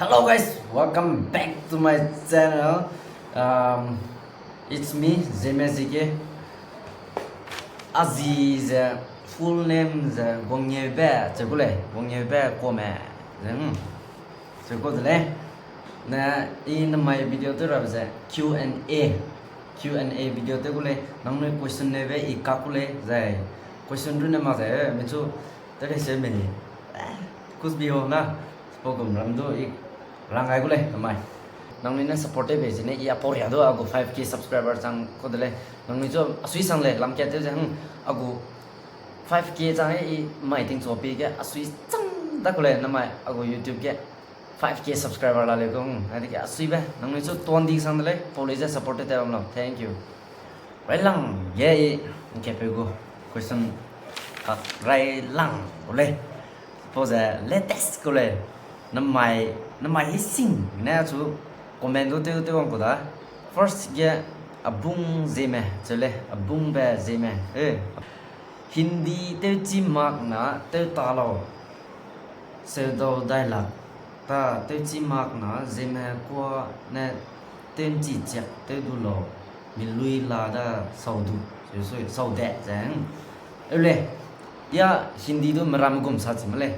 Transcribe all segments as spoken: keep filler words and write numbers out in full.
Hello guys, welcome back to my channel. Um, it's me, Zeme Zike. Azi ze full name ze Guangyeube, ze gu lei, Guangyeube Kuame. Ze, hmm. Ze gu de lei. Ne, i namai video tew rabe ze Q and A. Q and A video tew gu lei, nangnui question nebe i kak gu lei, zai question runne mak zai, eh, mi chu, tew lei se me. Eh, kuch bhi ho na, suppose gum ram du i rang gai gu lei, namai. Nangnui ne support tew bei zene i apau ria du a gu five K subscriber chang ku de lei. Nangnui chu asui sang lei, lam kat tew ze, hmm, a gu five K chang e i mai ting chu pi ge asui chang da ku lei, namai a gu YouTube ge five K subscriber la lei gu, hmm, ai de ge asui be. Nangnui chu tuan di sang de lei, pau lei ze support tew bam lau. Thank you. Railang ge i, nke pe gu question kak railang gu lei. Suppose, eh, latest gu lei. Namai, namai hi sing ne chu comment du tew tew wang ku da. First ge Abung Zeme, cheu lei, Abungbe Zeme. Eh. Hindi tewchi mak na tew ta lau. Seudau dai lak. Ta tewchi mak na Zeme kua ne tewchi chiak tew du lau. Mi lui la da sau du. Sui, sau de zeng. Eu lei. Ya Hindi du meram gum sa chi ma lei.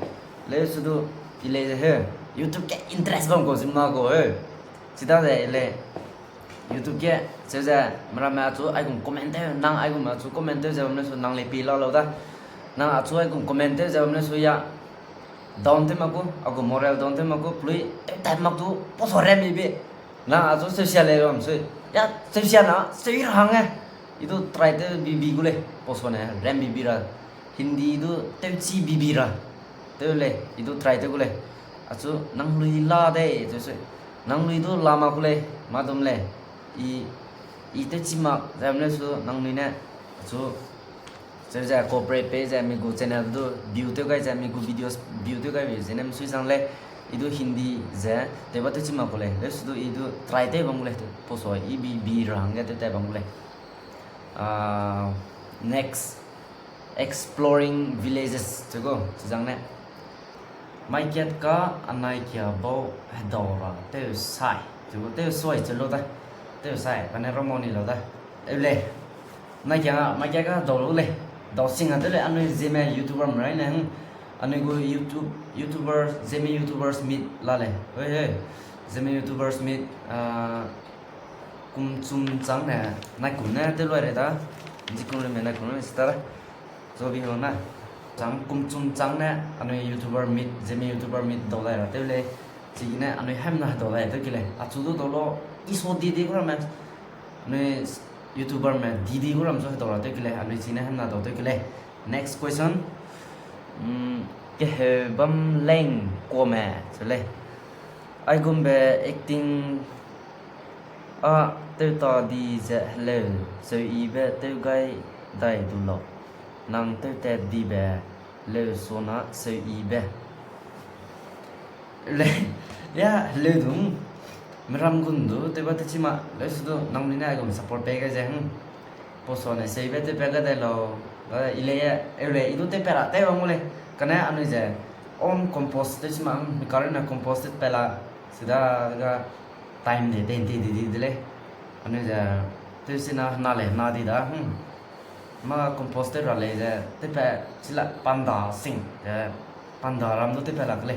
Leu su du i lei ze he. YouTube ge interest bam gu zi ma gu he. Chida ze i lei. YouTube ge, cheu ze, meramme achu aigum comment tew, nang aigum achu comment tew ze bam ne su nang lei pi la lau da. Nang achu aigum comment tew ze bam ne su ya down tew mak gu, a gu moral down tew mak gu, pelui tew tat mak du, pau su rem bibi. Nang achu seusia lei bam sui. Ya, seusia na, seu ra hangge. I du try tew bibi gu lei, pau su ne, rem bibi ra. Hindi du tewchi bibi ra. Tew lei, i du try tew gu lei. Achu nang lui la dei, cheu sui. Nang lui du la mak gu lei, ma dum lei. I, i tewchi mak, ze bam ne su nang lui ne. Achu, cheu ze cooperate pei ze mi gu channel du view tew gai ze mi gu videos view tew gai be zene msui sang lei. I du Hindi ze, tewba tewchi mak gu lei. Leu su du i du try tew bam gu lei, pau su i bibi ra hangge tew tat bam gu lei. Ah, next, exploring villages, cheu gu, chizang ne. Mai kat ka anai kia bau hedau ra, tew sai, cheu gu, tew sai cheu lau da, tew sai, kane ramau ni lau da. Eu lei, nai kia, mai kat ka hedau lu lei, dau sing a tew lei, anui Zeme YouTuber merai ne, hmm, anui gu YouTube, YouTuber, Zeme YouTubers meet la lei, hei hei, Zeme YouTubers meet, ah, kum chum chang ne, nai kum ne tew lui rei da, nji kum rei me nai kum rei sita da. Zobi hang na. Chang kum chum chang ne, anui YouTuber meet, Zeme YouTuber meet dau lai ra tew lei. Chigene anui hemna hedau lai tew ki lei. Achu du dau lau, i so di di gu ramme. Anui YouTuber me di di gu ram su hedau ra tew ki lei. Anui chine hemna dau tew ki lei. Next question. Mm, Keheubamleng Kuame, cheu lei. Aigumbe acting a tew ta di ze heleu, seu ibe tew gai dai du lau. Nang tewtat dibe leu sona seu ibe. Le, ya, heleu du, meram gun du, tewba tewchi ma, leu su du, nangnui ne aigum support pei gai ze, hmm. Pau su ne seibe tewpat ga dai lau, eh, i lei, eu lei, i du tewpat ra tew bam gu lei, kane anui ze, own compose tewchi ma, hmm, mi karune compose tewpat la, sida ga time de, de, de, de, de, de lei, anui ze, tewchi na, na lei, na di da, hmm. Ma compose tew ra lei ze, tewpat chi la panda sing, ze, panda ram du tewpat lak lei.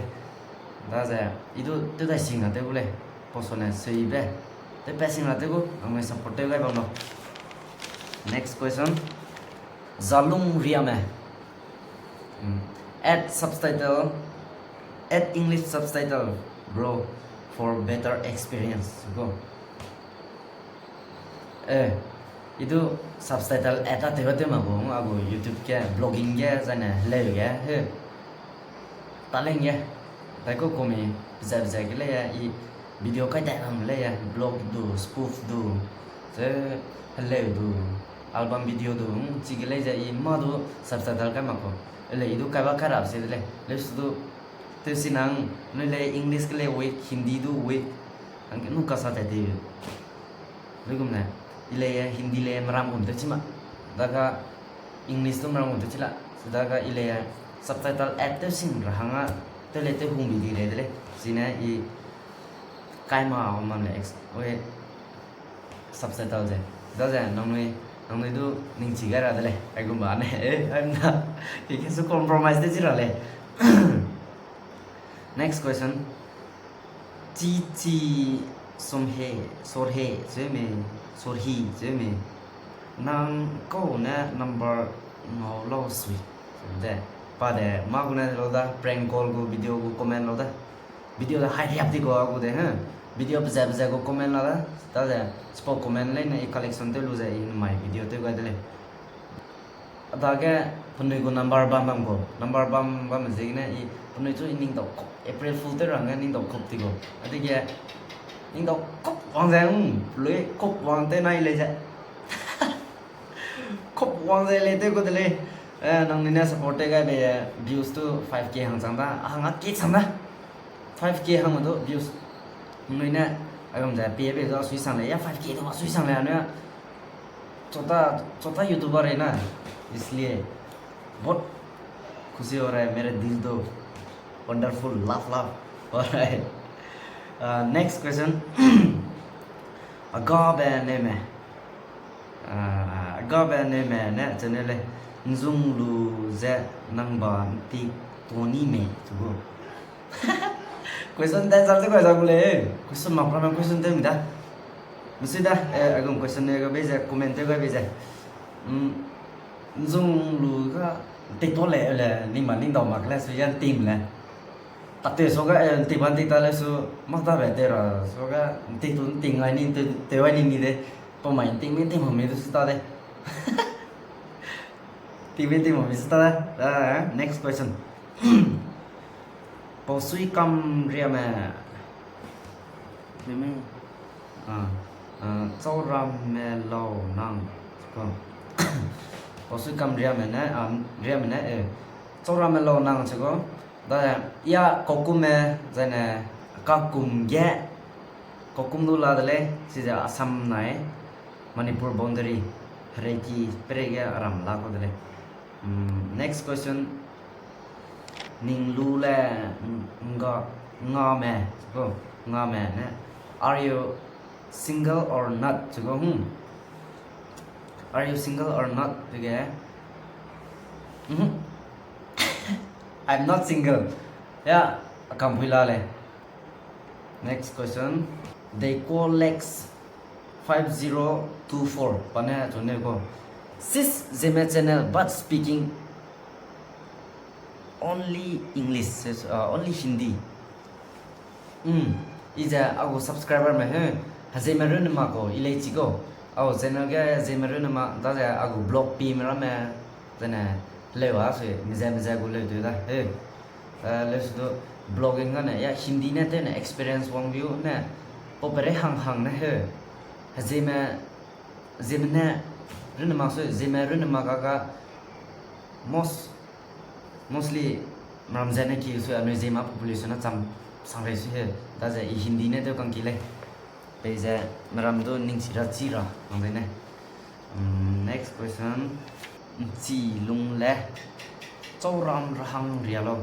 Daze, i du tew dai sing na tew gu lei, pau su ne seibe. Tewpat sing na tew gu, nangnui support tew gai bam lau. Next question. Zalung Riame. Hmm. Add subtitle, add English subtitle, bro, for better experience. Go. Eh, i du subtitle add a tew a tew ma gu, a gu YouTube ge, vlogging ge, zane heleu ge, he. Talent ge. Dai ku kumi, pezat pezat ge lei ya, i video kai dai bam lei ya, vlog du, spoof du, ze heleu du, album video du, hmm, chige lei ze i mâ du subtitle kai mak ku. Ele i du kaiba kai rap se de lei. Leu su du, tewsi nang, nui lei English ge lei weak, Hindi du weak. Hangge nu kasa tat di. Luigum ne, i lei Hindi lei meram gum tewchi ma. Daga English du meram gum tewchi la. Daga i lei subtitle add tew sing ra hang a, tew lei tew hungbi di lei de lei. Chine i Kaima, o mam le ex-, we subtitle ze. Daze, nangnui, nangnui du ningchi gai ra de lei. Aigumba ne, eh, aimna. Keke su compromise de chi ra lei. Next question. Chi chi som he, sor he, zeme, sor hi, zeme. Nang kau ne number ngau lau sui. De, pa de, ma gu ne lau da, prank call gu video gu comment lau da. Video da hai riap di gu a gu de, he. Video peze peze gu comment la da. Daze, spot comment lei ne i collection tew lu ze i mai video tew gai de lei. Adage penui gu number bam bam gu. Number bam bam ziegene i penui chu i ningdau kup, April Fool tew rangge ningdau kup ti gu. Adige ningdau kup wang ze, mm, lui kup wang tew nai lei ze. Kup wang ze lei tew gu de lei. Eh, nangnui ne support tew gaibe, eh, views tu five K hang chang da. A hang a K chang da. Five K hang du views. Nangnui ne, aigum ze pie be du a sui sang lei. Ya five K du a sui sang lei anui a. छोटा, छोटा YouTuber है ना, इसलिए बहुत खुशी हो रहा है, मेरे दिल तो wonderful, love, love हो रहा है। Uh, next question. Agabe neme. Uh, Agabe neme ne channel le. Nzung lu ze nang ba nti toni me tu gu. Question ten sar ze kai za gu lei. Question mak ramme question tew mi da. Msui da, eh, aigum question ne ga bei ze, comment tew ga bei ze. Mm, nzung lu ga, tei to le, le, ning ma ning dau mak le, su yan tim le. Tate so ga, eh, nti ban ti ta le su, mak ta be te ra, so ga, nti tu nti ngai ni, nti, te wai ni ni de, pa mai nti mi nti ma mi du su ta de. Nti mi nti ma mi su ta de. Ah, next question. Pau sui kam riame. Riame. Ah, ah, chau ramme lau nang. Ko. Pau sui kam riame ne, ah, riame ne, eh. Chau ramme lau nang che ko. Da, ya, Kokume, zane, Kakum ge, Kokum du la de lei, chize Assam nai, Manipur boundary, Hereki, perege aram la ko de lei. Mm, next question. Ning lu le, mm, nga, nga me, ko, nga me ne. Are you single or not? Chigo, hmm. Are you single or not? Dige. Mhm. I'm not single. Ya, akam pui la lei. Next question. They call Lex five zero two four. Pane chune ko. Sis Zeme channel, but speaking only English, uh, only Hindi. Mm, i ze a gu subscriber me he, Hezeme runne ma ko, i lei chi ko. A gu channel ge Hezeme runne ma, daze a gu blog pi me ramme, zene leu a sui, meze meze gu leu tu da, he. Eh, leu su du blogging gane, ya Hindi ne tew ne experience wang view ne, pau pere hang hang ne he. Hezeme, Zeme ne runne ma sui, Zeme runne ma ga ga, most, mostly, meram ze ne ki sui, anui Zeme population a cham sang rei sui he, daze i Hindi ne tew kang ki lei. Peize, meram du ning chi ra chi ra, nang de ne. Mm, next question. Nchi lung le. Chauram rahang ria lau.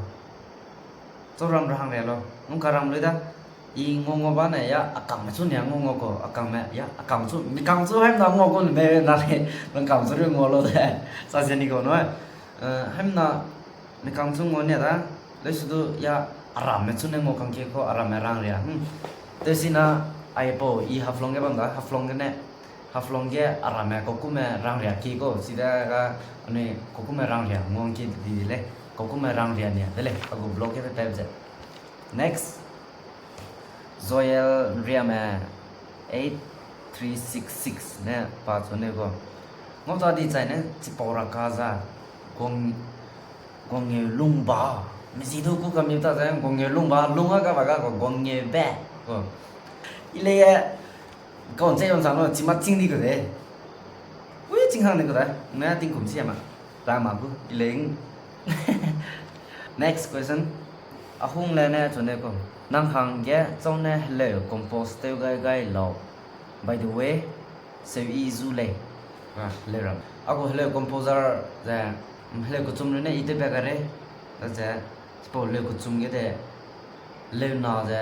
Chauram rahang ria lau. Nung karam lui da. I ngo ngo ba ne ya akangme chu nia ngo ngo ko, akangme ya akang chu, mi kang chu hem na ngo ko ne me na le, nung kang chu ri ngo lo de. Sa ze ni ko no. Eh, hem na mi kang chu ngo nia da. Leu su du ya aramme chu ne ngo kang ki ko, aramme rang ria. Hmm. Te si na ai pau i Haflong ge bam da, Haflong ge ne. Haflong ge aramme Kokume rang ria ki ko, sida ga anui Kokume rang ria, nguang ki di di le, Kokume rang ria nia, de le, a gu blog ke pe ze. Next, Joel Riame eight three six six ne pa chu ne ko. Ngau ta di chai ne, chipau ra ka za, gong, gong ngeu lung ba, mi zi du ku ka mi ta za, gong ngeu lung ba, lung a ka ba ga ko, gong ngeu be, ko. I le ye, Kau nche yon sang lo, chi ma ching di ku de. Ui, ching hang di ku de. Na tingkum si ma. Ra ma ku, i leng. Next question. Ahung le ne chu ne ko. Nang hang ge chau ne heleu compose tew gai gai lau. By the way, seu i zu lei. Ah, heleu ram. A gu heleu composer ze, mm, heleu kuchum lu ne i tew pe ka re. Da ze, chipau heleu kuchum ge de. Leu na ze,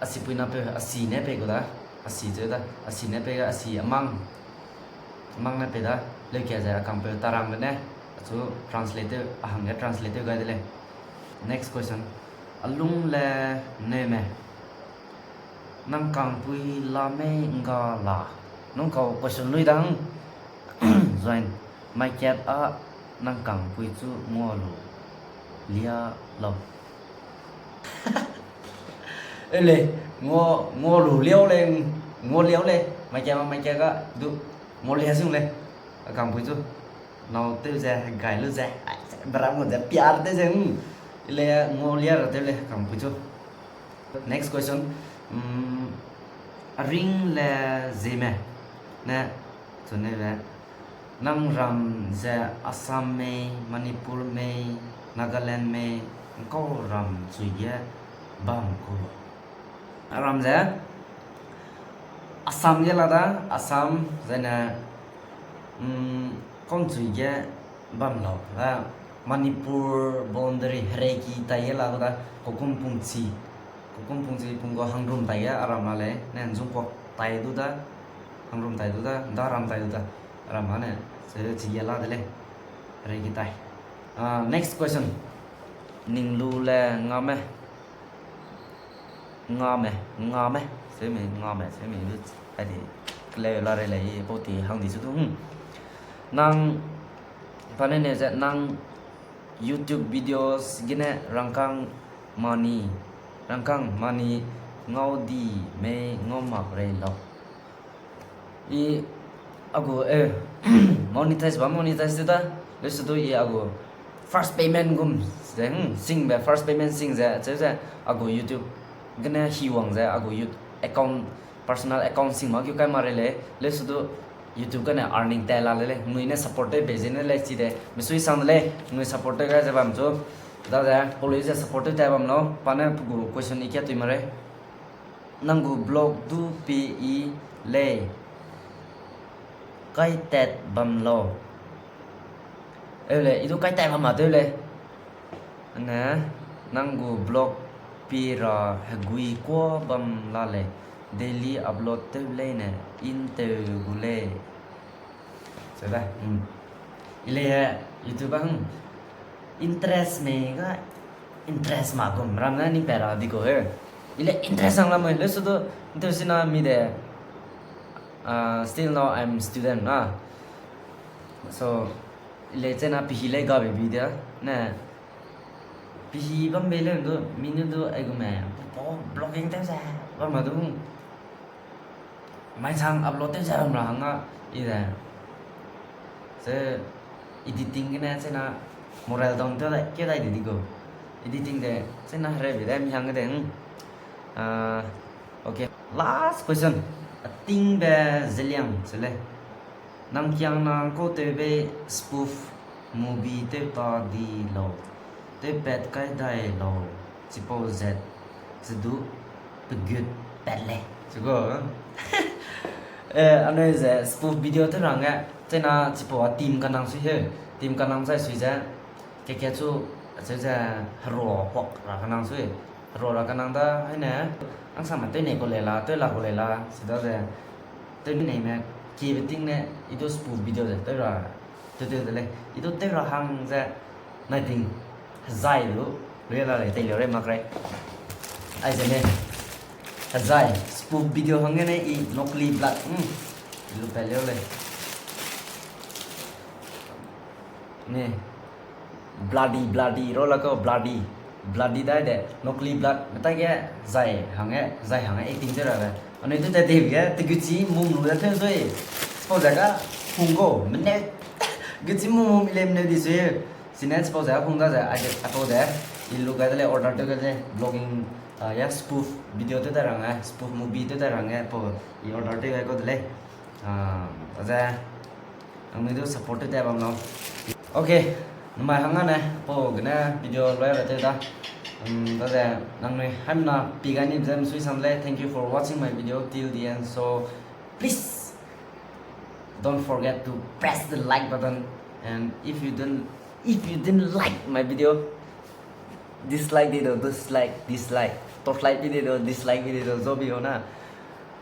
Asi pui na pe, asi ne pe gu da, asi ze da, asi ne pe ga, asi amang. Amang ne pe da, leuke ze akang pe tarang ne, achu translate, ahang ge translate gai de lei. Next question. Alung le neume. Nang kangpui la mei ngga la. Nung kau question lui dang. Join. Mai kat a nang kangpui chu ngua lu lia lau. E le, ngua, ngua lu liau le, ngua liau le. Mai kat ma, mai kat ga, du, ngua lia sung le. A kangpui chu. Nau tew ze, gai lu ze, bera ngua ze, piar tew ze, hmm. E le, ngua lia ra tew le, kangpui chu. Next question. Mm, Aring le Zeme ne, chune le, nang ram ze Assam mei, Manipur mei, Nagaland mei, ngkau ram chui ge bam ku. Aram ze Assam ge la da, Assam zene, mm, kau chui ge bam lau. A, Manipur boundary hereki tai ge la da, Kokum Pungchi. Kokum Pungchi pung gu Hangrum tai ge aram la lei, ne Zungkuak tai du da, Hangrum tai du da, Daram tai du da, aram la ne, se chi ge la de lei, hereki tai. Ah, next question. Ninglu le Ngame. Ngame, Ngame, seme, Ngame, seme, lu, adi, kleu la re lei, pau ti hang di su du, hmm. Nang, pa ne ne ze, nang YouTube videos gene rangkâng mani, rangkâng mani ngau di mei ngau mak rei lau. I, a gu, eh, monetize ba monetize te da, lesu du i a gu first payment gum, ze, hmm, sing be first payment sing ze, cheu ze, a gu YouTube gene hi wang ze, a gu YouTube account, personal account sing ma kiu kai ma rei lei, lesu du YouTube gene earning tai la lei lei, nui ne support tew bei ze ne lei chi de, misui sang de lei, nui support tew gai ze bam chu, da ze, pau lei ze support tew tai bam lau, pa ne pe gu question i kia tui ma rei. Nang gu vlog du pi i lei. Kai tat bam lau. Eu lei, i du kai tat bam ma tew lei. Ne, nang gu vlog pi ra hegui kuâ bam la lei. Daily upload tew lei ne, in tew gu lei. Cheu da, hmm. I lei, eh, YouTube a, hmm. Interest mei ga, interest ma gum ram ne ning pat ra di kau he. I lei interest hang lamui, lesu du, interest na mi de, ah, still now I'm student na. So, i lei chena pihi lei gabe bi de, ne, pihi bam bei lei du, mi nu du, ai gume, po, vlogging tew ze, bam ma du, hmm. Mai chang upload tew ze bam ra hang a, i de. Se editing gene chena moral down tew dai, keu dai di di gu. Editing de, chena hereu bi de mi hang de, hmm. Ah, okay. Last question. Atingbe Zeliang, se lei. Nang kiang nang kau tewbe spoof movie tew ta di lau. Tewpat kai dai lau. Chipau zet, ze du, pegut pat lei. Cheu gu. Eh, anui ze spoof video tew ra hangge, chena chipau a team kanang sui he. Team kanang zai sui ze, keke chu, cheu ze, herua huak ra kanang sui. Herua ra kanang da, haine, angsame tew nei kau lei la, tew la kau lei la, si da ze, tew nei me, kiebe ting ne, i du spoof video ze, tew ra, tew tew de lei, i du tew ra hang ze, nai ting, hezai lu, lui la lei, tei liu rei mak rei. Aize ne, hezai, spoof video hangge ne, i Nokli Blood, hmm, i lu pat liu lei. Ne, Bloody, Bloody, ro la kau Bloody. Bloody dai de, Nokli Blood, metai ge zai hangge, zai hangge acting tew ra de. Anui tew tat tei ge, teguchi mum lu de tew sui. Chipau ze ga, hung kau, mene, guchi mum mum i lei mene di sui. Sine chipau ze ga hung da ze, a de, a kau de, i lu gai de lei order tew gai de lei, vlogging, ah, ya spoof video tew dai ra hangge, spoof movie tew dai ra hangge, pau i order tew gai kau de lei. Ah, a ze, nangnui du support tew tat bam lau. Okay, namai hang a ne, pau gene video lui ra tew da. Um, da ze, nangnui haimna pi gai ni ze misui sang lei. Thank you for watching my video till the end. So, please, don't forget to press the like button. And if you didn't, if you didn't like my video, dislike di do, dislike, dislike. Torch light bi di du, dislike bi di du, zo bi o na.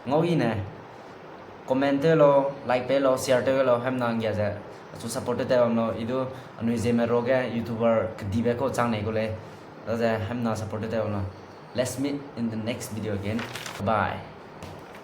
Ngau i ne. Comment tew lau, like pe lau, share tew lau, hemna nggia ze. Achu support tew te bam lau, i du anui Zeme ruage YouTuber kedibe kau chang nei gu lei. Daze hemna support tew te bam lau. Let's meet in the next video again. Bye.